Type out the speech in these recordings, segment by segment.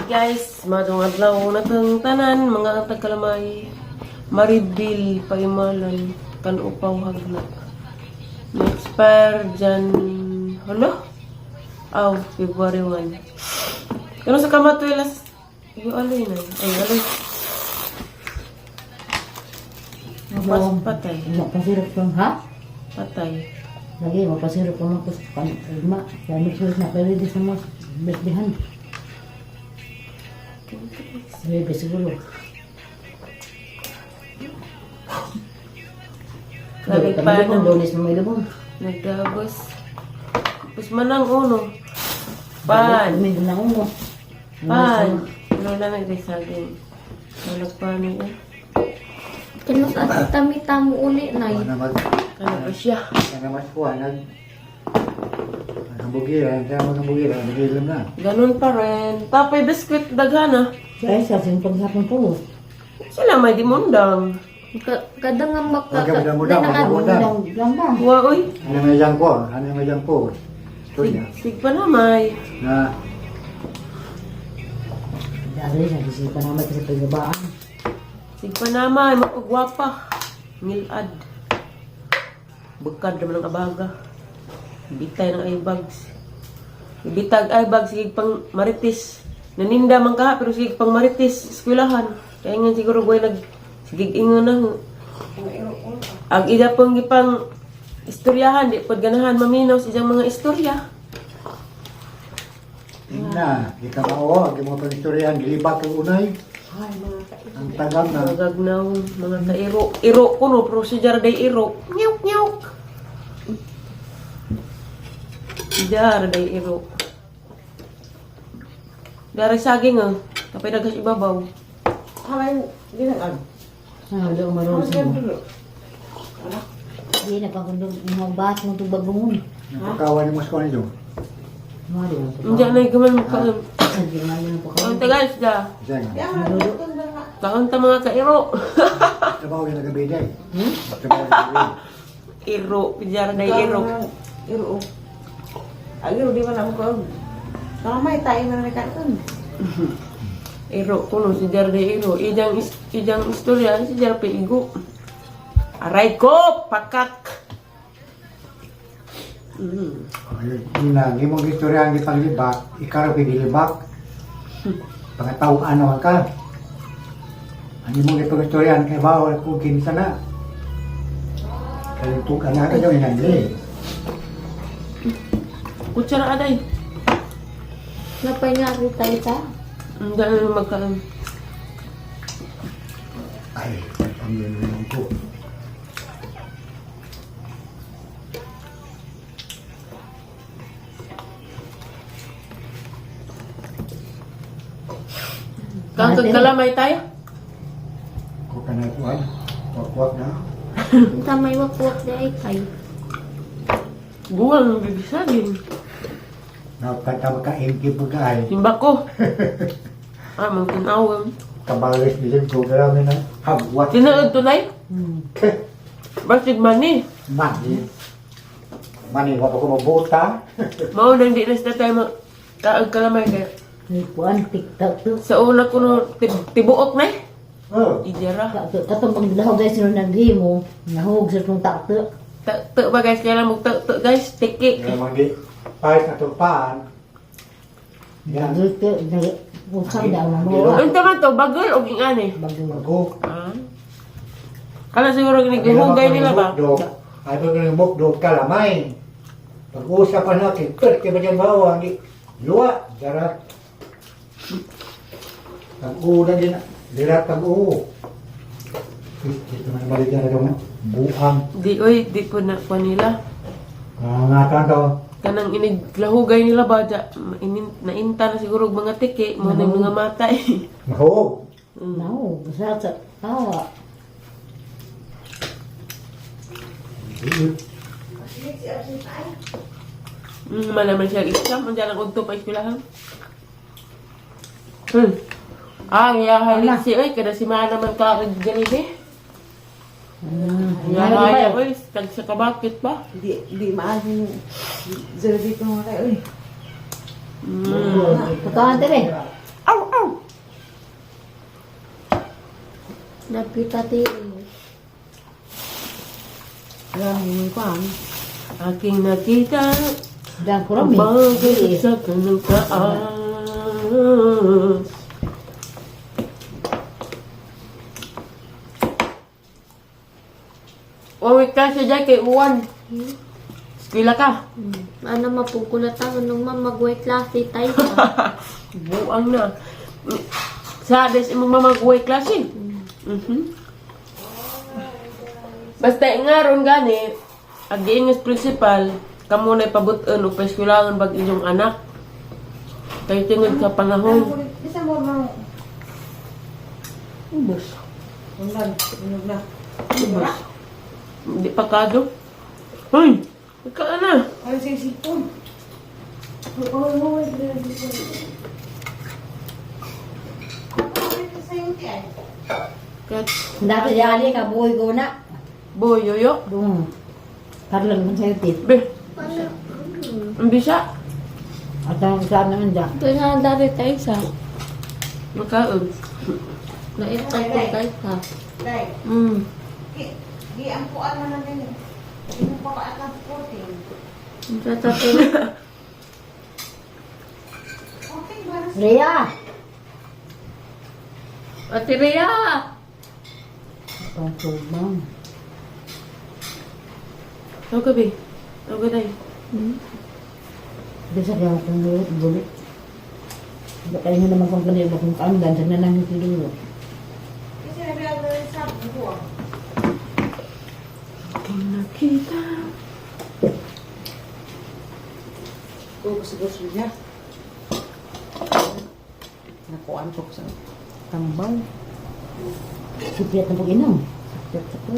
Guys, madong adlaw na tang tanan, mga tagkalamay. Maribil paimalan kan upaw hagna. Na-expire dyan, hala? Aw, February 1. Pero sa kamatuilas, yung alay na. Ay, alay. Pas, patay. Mapasirap kang ha? Patay. Lagi, mapasirap kang mapos kalma. Dami sulit na pwede sa mas birthday. Bebe siguro. Lagi pa na. ng Lunes na may lubong. nagdabos. Tapos manang uno. Pan. May na uno. Pan. Ano lang ang saging. Nalagpan niya. Kano sa tami-tamo uli na. Ano mag Ano pa siya? ano mas kuha nag ang bugiran, kaya mga bugiran, nagilam na. Ganun pa rin. Tapay biskwit daghana. Kaya sa sing paghapon po. Sila may dimundang. Kada nga Huwag ka madamudam, makaka. madamudam. Lang ba? Wa oy. Ano may jang ko, ano may jang ko. Ito niya. Sig pa na may. Na Dali, nag-isipan naman kasi pagbabaan. Sig pa na may. Mapagwapa. Ngilad. Bugkad naman ang abaga. Bitay ng eye bags. Bitag eye bags, sige pang maritis. Naninda man ka, pero sige pang maritis. Eskwelahan. Kaya nga siguro buhay nag... Sige ingon na. Ang ida pong gipang istoryahan, di pod ganahan maminaw sa iyang mga istorya. na, di ka mao, di mo pag-istoryahan, gilibak ang unay. Ang tagal na. Mga gagnaw, mga kairo. Iro kuno, procedure day iro. Nyok, nyok. Jar day iro. Dari saging ah. Kapay dagas ibabaw. Kamay, ginag Ah, wala umaroon sa mo. Hindi na pagkundong mga bat mo itong bagungon. Napakawan ni Moscow nito. Mga di ba? Hindi na gaman ka. Hindi nga yun po Kaunta guys da. Isa nga. Kaunta mga kairo. Trabaho yung nagabiday. Trabaho yung nagabiday. Iro, pijar day iro. Iro. Agro, di man ako ko. Kamay, tayo man na katon. Iro kuno si jar day iro. Ijang ijang istorya si jar piigo. Aray ko, pakak. Ayun, na, di mo istoryahan di panglibak, ikaw kay gilibak. Pangatawaan naman ka. Ang imong ipag-istoryahan kay bawal kung kinsa na. Kalintukan na kayo inangli. Kutsara aday. Napay nga rin tayo ta. Hindi na magkaan. Ay, ang naman ko. Kang kagkalamay tayo? Ko ka na kuwan. Wakwak na. Tamay wakwak di ay tayo. Buwang bibisagin. Napatama ka ingki pagkaay. Timba ko. Ah, mang tinawag. Kabalis bilin ko grabe na. Hagwat. Tinaod tunay? Basig mani. Mani. Mani, wala ko mabuta. Mao nang di na sila tayo mag kaag kalamay kaya. Ay, kuan, tiktak to. Sa una ko no, tibuok na eh. Oh. Ijara. Takto. Katong pagdahog guys, sino naghimo, nahog sa itong takto. Te ba guys, kailan mo te guys, tiki. Yung mga di, pahit na tumpaan. Yan. Nagluto, nag-usap daw na mo. Unta man to, bagol o gingani. Bagong Bago. Ah. Kala siguro ginigihugay nila ba? Bukdog. Ay, pag ng bukdog, kalamay. Pag-usapan natin, perke ba dyan bawang? Di, luwa, darat. Pag-ulan din, dirat pag-uo. Dito man balik na itong buang. Di oy, di po na pa nila. Nangangatan to. Kanang iniglahugay nila ba dya, nainta na siguro og mga tiki, mo na yung mga matay. Mahog. Nahog, sa sa tawa. Malaman siya exam, ang dyan ang udto pa eskwelahan. Ah, iya si oy, kada si Mana man ka kag Jollibee. Hmm. Iya haya oy, tag sa kabakit ba? Di, di maasin. Zero dito mga kayo. Pagkaan tele. Aw, aw. Napita tiri. Alam mo yung kwan. Aking nakita Dan ang kurami. bagay sa kanang taas. Uwi ka siya dyan kay Uwan. Eskwela ka. Ano mapukulatan nung mamagway klase tayo. Buang na. Sa des imong mamagway klase. Basta nga ron gani, ag giingos principal, kamo na pabuton og paeskwilangon bag inyong anak. Kay tingod sa panahon. Isa mo mga Ubos. unlan. Unog na. Ubos. Hindi pa kado. Hoy! Ika na. Ano siya sipon? Kat, Dapat yali ka buhay ko na. boy, yoyo. Dung. Karlan kung sa'yo tit. Be, ang bisa. At ang saan naman dyan. Ito nga dari tayo sa. Makaon. Naitay ko tayo sa. Dai, Gi ang kuan man na din. Imo pa ka ang 14. Ito tatlo. 14 ba na? Rhea! Ate Rhea! Ang tubang. Tawag ka, be. Tawag ka, day. Bisa kaya akong bulit, bulit. Baka yun naman kung kanil, bakong kaandan, sa nanang ito dulo. Kasi nabi ang gawin sa buwa. Aking nakita. Ko gusto niya. Nakuan ko sa tambaw. Sipiat na pag-inom. Sakit sa ko.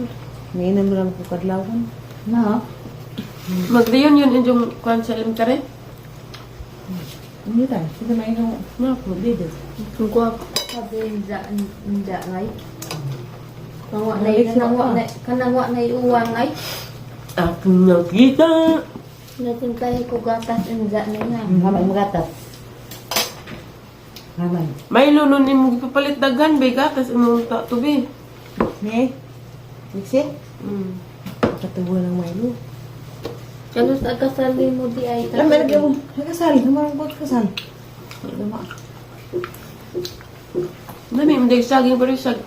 Nainom lang ko kadlawon. Na, Mag-reunion inyong kwan sa elementary? Hindi tayo. Sige mainom. Na po. Dito. Ang guwapo. Sabi nja nja ngay. Kanwa na Balik sa kanangwa ako. na kanangwa na iuwan ay. Aking nakita. Natimplahe ko gatas nja na nga. Hamay magatas. Hamay. May lunon imong ipapalit daghan be gatas imong ta tubi. Ne? Mixi? Katubo ng Milo. Kano sa kasali mo di ay Alam, meron yung kasal. Naman ang kasal. Lama. Dami mo saging pero sag.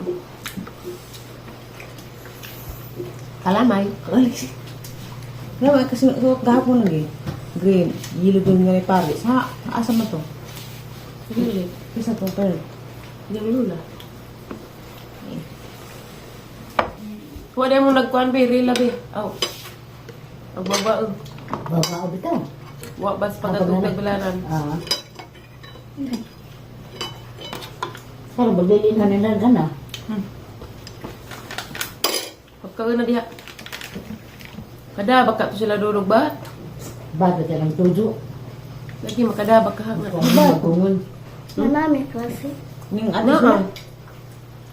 Kalamay. Alexi. Alam, kasi suot gahapon lagi. Green. Yellow green nga ni Paris. Ha? Asa man to? Dili. Isa to, pero. Yang lula. Wala mo nagkuan be rila be. Aw. Ang babae. Baba o bitaw. Wa bas pagkatugtag balaran. Ah. Pero baglilin na nila gana. Pagkaon na diha. Kada baka to sila durog ba? Bata siya ng tujo. Lagi makada baka nga. Ba? Kungon. Manami klase. Ning ano Na. sila?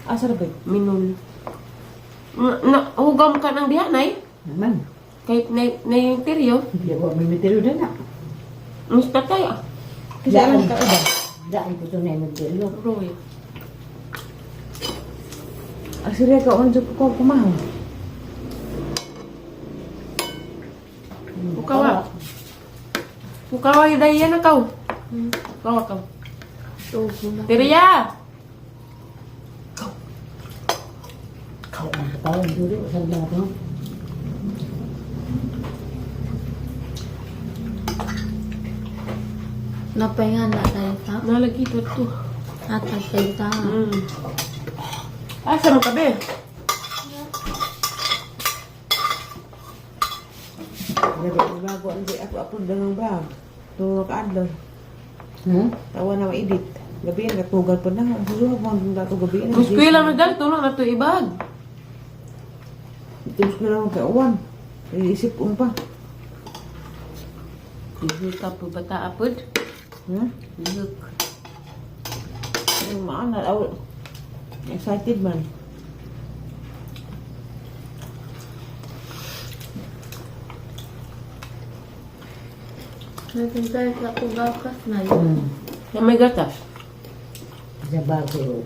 Asa na ba? Minul. Na hugam ka ng diha nay. Naman. Kay nay nay interior. Hindi ako may material din na. Musta tayo. Kasi alam ka ba? Daan ko ito na yung material. Roy. Asirya ka onjo ko kumaho. Ukawa. Ukawa hidayan na kaw. Ukawa kaw. Tugo na. Tiriya! Kau ang tao ang dulo sa mga to. Napahinga na tayo sa. Nalagi to to. Atag tayo sa. Asa man ka be? Grabe, bago ang ako upload na ng vlog. Tulo ka adlaw. Tawa na ma-edit. Gabi na katugan pa na. Susunod mo ang dato gabi na. Muskwela man dal tulong na to ibag. Tapos na lang kay Owan. Iisip ko pa. Lihok ka po bata apod. Lihok. Ay, maana. Aw, excited man. Natimplahe sa ko gatas na yun. Na may gatas. Sa bago.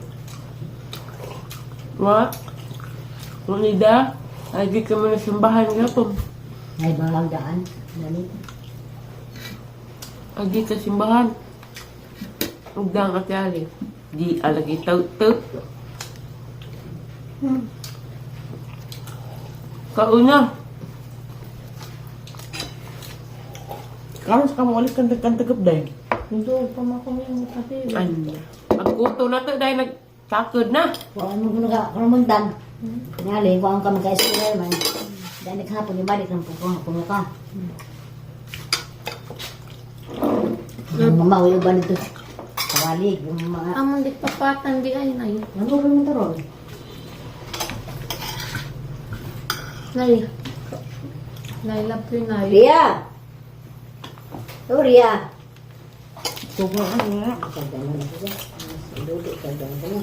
Wa? Unida, ay di ka mo na simbahan gapon. Ay, balang daan. Dali. Agi ka simbahan. Ugdang ate Ali. Di alagi tau-tau. Kauna. Karon sa kamo ulit kanta kanta gapday. Ito, pamakumin mo kasi. Ano? Pagkuto na to dahil nagtakod na. Kuhaan mo kung nakamuntan. Ngali, kuhaan ka magka-eskwela man. Dahil naghapon, ibalik ng pupuha kung ka. Yung mama, uyo ba nito? Kawalig, yung mga. Amon di papatan di ay nay. Ano ba mo taron? Nay. Nay love you, nay. Ria! Oh, Ria! Tugo ano na. Kagana na siya. Dudu, kagana na.